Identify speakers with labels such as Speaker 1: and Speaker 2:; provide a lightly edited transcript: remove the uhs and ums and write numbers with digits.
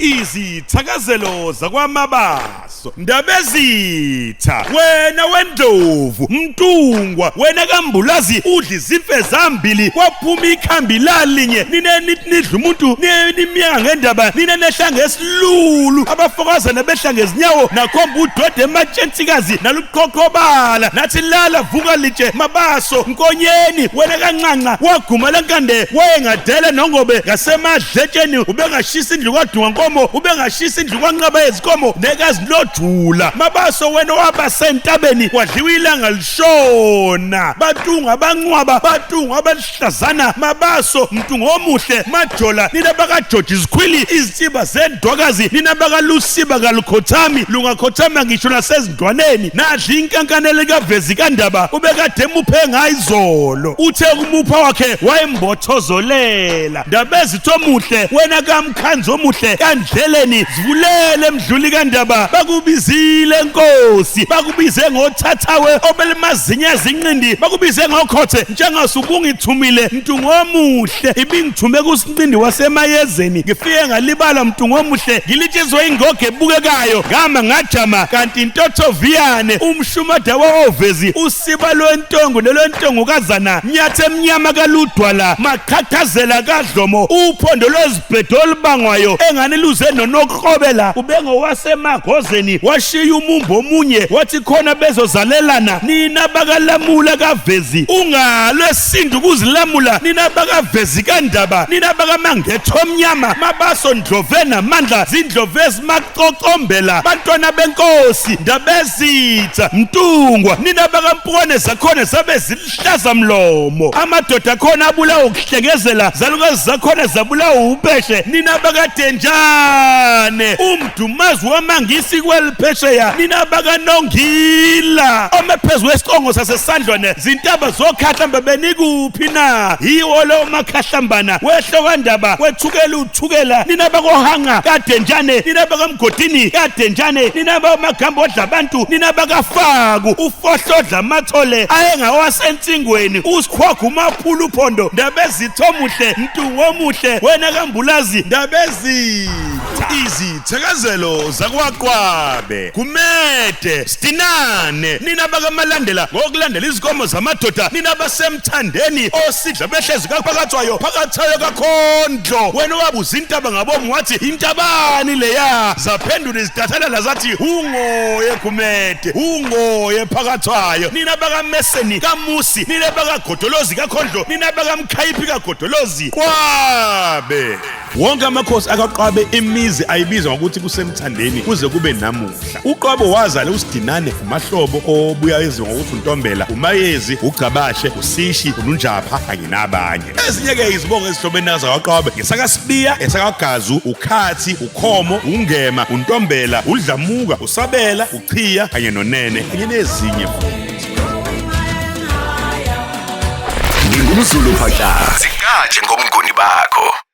Speaker 1: Izithakazelo zakwaMabaso, Ndabezitha, wena wendlovu, Mntungwa, wena kaMbulazi udla izimfe zambili kwaphuma ikhambi lalinye nine nithi nidla umuntu nimyanga ngendaba nine nehla ngesilulu abafokazana behla ngezinyawo nakhomba udwede ematshensikazi naluqhoqhobala nathi lala vuka litshe Mabaso Nkonyeni wena kancanca waguma lenkande wayengadele nongobe ngasemadletsheni ubengashisa indlu kwadunga nkomo ubengashisa indlu kwanqaba yezinkomo nekazilojula Mabaso wena waba sentabeni wadliwa ilanga lishona batunga bancwaba batunga abahlazana Mabaso mntu ngomuhle majola nina bakajoji izikhwili izinsiba zendwakazi nina bakalusiba kalukhothami lungakhothama ngisho nasezindwaneni nadla inkankane likavezi kandaba ubekade emuphe ngayizolo uthe kumupha wakhe wayembothozolela ndabezitho omuhle wena kamkhanzi omuhle kandleleni zivulele mdluli kandaba bakubizile nkosi bakubize ngothathawe obelimazinya zinqindi bakubize ngokhothe njengasubungithumile mntu ngomuhle ibingithume kusinqindi wasemayezeni ngifike ngalibala mntu ngomuhle ngilitshizwe ingogo ebukekayo ngama ngajama kanti intothoviyane umshumada wawovezi usiba lwentongo nelwentongokazana nyathe emnyama kaludwala maqhaqhazela kadlomo uphondo lwezibhedo olubangwayo engane luze nonokrobela ubengowasemagozeni washiya umumbu omunye wathi khona bezozalelana nina bakalamula kavezi ungalwesindu ukuzilamula nina bakavezi kandaba nina bakamangetho omnyama Mabaso ndlove namandla zindlove ezimacocombela bantwana benkosi ndabezitha mntungwa nina bakampukwane zakhona zabe ziluhlaza mlomo amadoda akhona abulawa ukuhlengezela zalukazi zakhona zabulawa ubeshe nina bakadenjane umdumazi wamangisi kweliphesheya nina bakanongila omephezu kwesiqongo sasesandlwane zintaba zokhahlamba benikuphi na yiwo lo makhahlambana wehlokandaba wethukela uthukela nina bakohanga kadenjane nina bakamgodini kadenjane nina bamagambo odla abantu nina bakafaku ufohlodla amathole ayengawasensingweni usikhwaga umaphula uphondo ndabezitha omuhle mntungu omuhle wena kambulazi ndabezitha izithakazelo zakwaqwabe Gumede Stinane nina bakamalandela ngokulandela izinkomo zamadoda nina basemthandeni osidla behlezi kaphakathwayo phakathayo kakhondlo wena wabuza intaba ngabomu wathi intabani leya zaphendula izidathalala zathi ungoye Gumede ungoye phakathwayo nina bakameseni kamusi nina bakagodolozi kakhondlo nina bakamkhayiphi kagodolozi Qwabe Wonke amakhosi akaqwabe imizi ayibiza ngokuthi kusemthandeni kuze kube namuhla. Uqwabe wazala uSidinane, uMahlobo obuya eziwa ngokuthi uNtombela, uMayezi, uGcabashe, uSishi, uNunjapha kanye nabanye. Ezinye-ke izibongo ezihlobene nazakwaQwabe ngesakaSibiya, esakaGazu, uKhathi, uKhomo, uNgema, uNtombela, uDlamuka, uSabela, uChiya kanye noNene kanye nezinye futhi.
Speaker 2: Ngingumzulu phakathi.
Speaker 3: Zikaje ngomnguni bakho.